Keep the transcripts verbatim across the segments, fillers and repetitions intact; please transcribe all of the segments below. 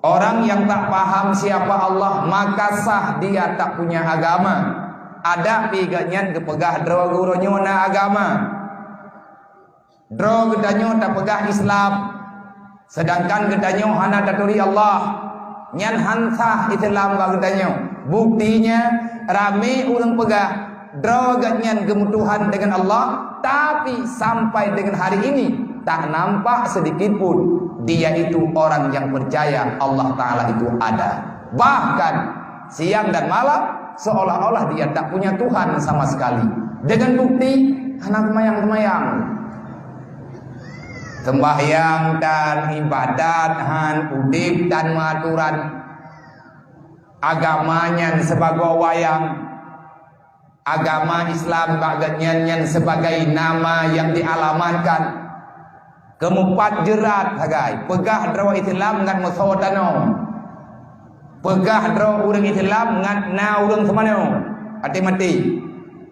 Orang yang tak paham siapa Allah, maka sah dia tak punya agama. Adak pih geuhnyan geupeugah droe geuh uroe nyoe na agama. Droe geutanyoe tapeugah Islam, sedangkan geutanyoe hana taturi Allah. Nyan han sah Islam bak geutanyoe. Buktinya, ramé ureuëng peugah droe geuhnyan geumeutuhan deungon Allah, tapi sampai dengan hari ini tak nampak sedikit pun dia itu orang yang percaya Allah Ta'ala itu ada. Bahkan siang dan malam seolah-olah dia tak punya Tuhan sama sekali. Dengan bukti hana seumayang-seumayang. Sembahyang dan ibadat han udeb tanpa aturan. Agama nyan sibagoe wayang. Agama Islam bak geuhnyan nyan sebagai nama yang dialamatkan. Keumeupat jeurat sagai, peugah droe Islam ngat meusoe tanoh. Peugah droe ureuëng Islam ngat na ureuëng seumanoe, até maté.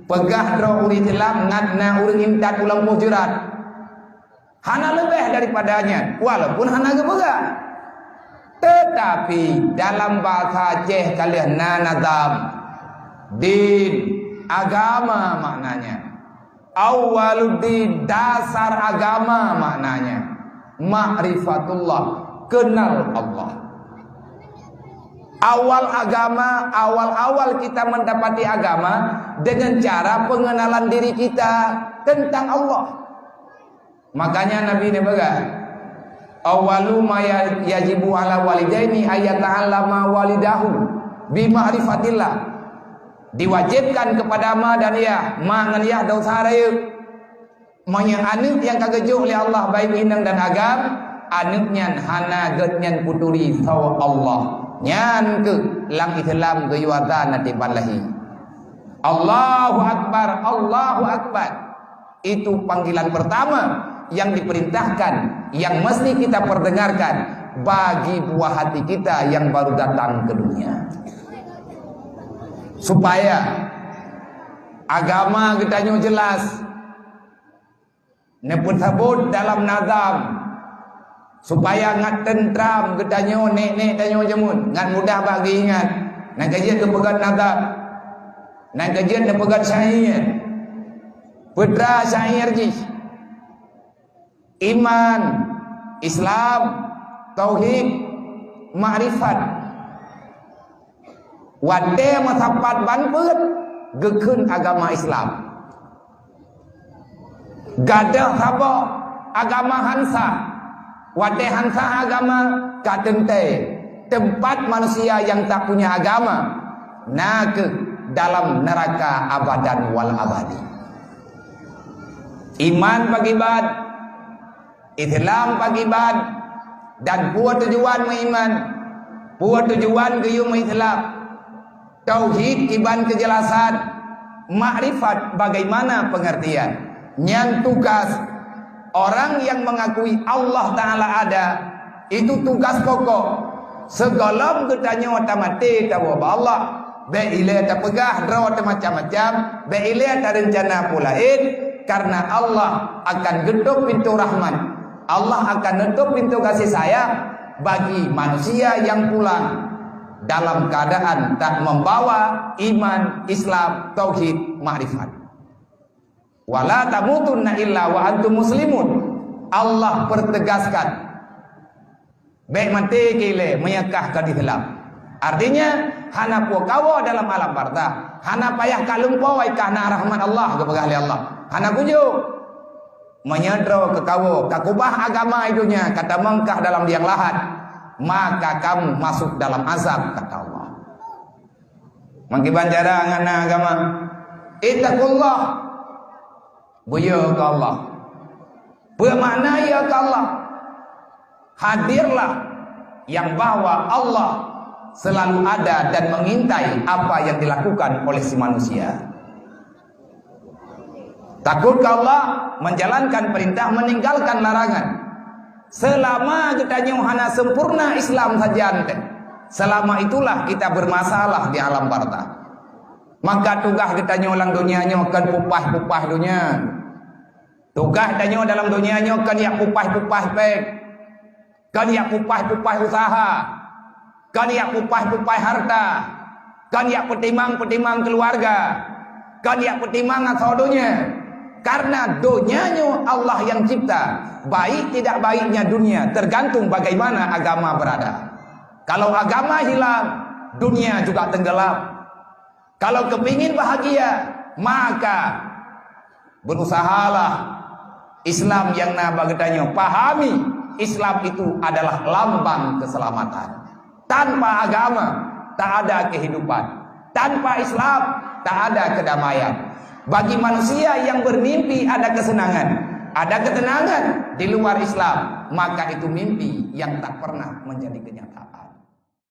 Peugah droe ureuëng Islam ngat na ureuëng intat u lampôh jeurat. Hana leubeh daripada nyan, walaupun hana geupeugah. Tetapi dalam bahasa Aceh ka lheueh na nazam. Din, agama maknanya. Awwaluddin, dasar agama maknanya. Ma'rifatullah, kenal Allah. Awal agama, awal-awal kita mendapati agama dengan cara pengenalan diri kita tentang Allah. Makanya Nabi neupeugah, "Awwalu ma ya-, yajibu ala walidaini ayyata'allama walidahu bi ma'rifatillah." Diwajibkan kepada ma dan yah, ma ngon yah dosa rayeuk. Meunyoe aneuëk nyang ka geujok lé Allah baik inong dan agam, aneuëk nyan hana geuhnyan kuturi soe Allah. Nyan keuh lam Islam geuyue azan na tiban lahé. Allahu Akbar, Allahu Akbar. Itu panggilan pertama yang diperintahkan, yang mesti kita perdengarkan bagi buah hati kita yang baru datang ke dunia. Supaya agama geutanyoe jelas, neupeusabot dalam nazam, supaya ngat teuntram geutanyoe, nék-nék tanyoe jameun, ngat mudah bak geuingat. Nyang keujeuet geupeugét nazam, nyang keujeuet neupeugét syair. Peue teuma syair jih? Iman, Islam, tauhid, makrifat. Watée meusapat ban peuet, geukheun agama Islam. Gadôh saboh agama han sah. Watée han sah agama, ka teuntée teumpat manusia nyang tak punya agama, na kheueh dalam neuraka abadan wal abadi. Iman bagi bad, Islam bagi bad, dan peue tujuan meuiman, peue tujuan geuyue meuislam. Tauhid kiban keujelasan, makrifat bagaimana pengertian. Nyan tugas orang yang mengakui Allah Ta'ala ada, itu tugas pokok. Sigohlom geutanyoe tamaté tawoe bak Allah, bék ilée tapeugah droe teumacam-macam, bék ilée tareuncana peue laén, karena Allah akan geutôp pintoe rahmat. Allah akan neutôp pintoe gaséh sayang bagi manusia nyang pulang dalam keuadaan tak membawa iman, Islam, tauhid, makrifat. "Wala tamutunna illa wa antum muslimun." Allah pertegaskan, bék maté keu ilée meunyoe kah kon Islam. Artinya, hana peue kawoe dalam alam barzakh, hana payah kaleumpoi kah na rahmat Allah geupeugah lé Allah. Hana kujok. Meunyoe droe keu kawoe ka kubah agama i donya, ka tamong kah dalam liang lahat, maka kamu masuk dalam azab, kata Allah. Meukiban cara ngon na agama? Ittaqullah. Buyeu keu Allah. Peue makna yeu keu Allah? Hadirlah yang bahwa Allah selalu ada dan mengintai apa yang dilakukan oleh si manusia. Takut keu Allah, menjalankan perintah, meninggalkan larangan. Selama geutanyoe hana sempurna Islam sajan teuh, selama itulah kita bermasalah di alam barzakh. Maka tugaih geutanyoe lam donya nyoe kon pupah-pupah donya. Tugaih tanyoe dalam donya nyoe kon jak pupah-pupah péng. Kon jak pupah-pupah usaha. Kon yak pupaih-pupaih harta, kon yak peutimang-peutimang keuluwarga, kon yak peutimang asoe donya. Karena donya nyoe Allah nyang cipta, baik tidak baiknya dunia tergantung bagaimana agama berada. Kalau agama hilang, dunia juga tenggelam. Kalau kepingin bahagia, maka berusahalah Islam nyang na bak geutanyoe. Pahami, Islam itu adalah lambang keselamatan. Tanpa agama, tak ada kehidupan. Tanpa Islam, tak ada kedamaian. Bagi manusia yang bermimpi ada kesenangan, ada ketenangan di luar Islam, maka itu mimpi yang tak pernah menjadi kenyataan.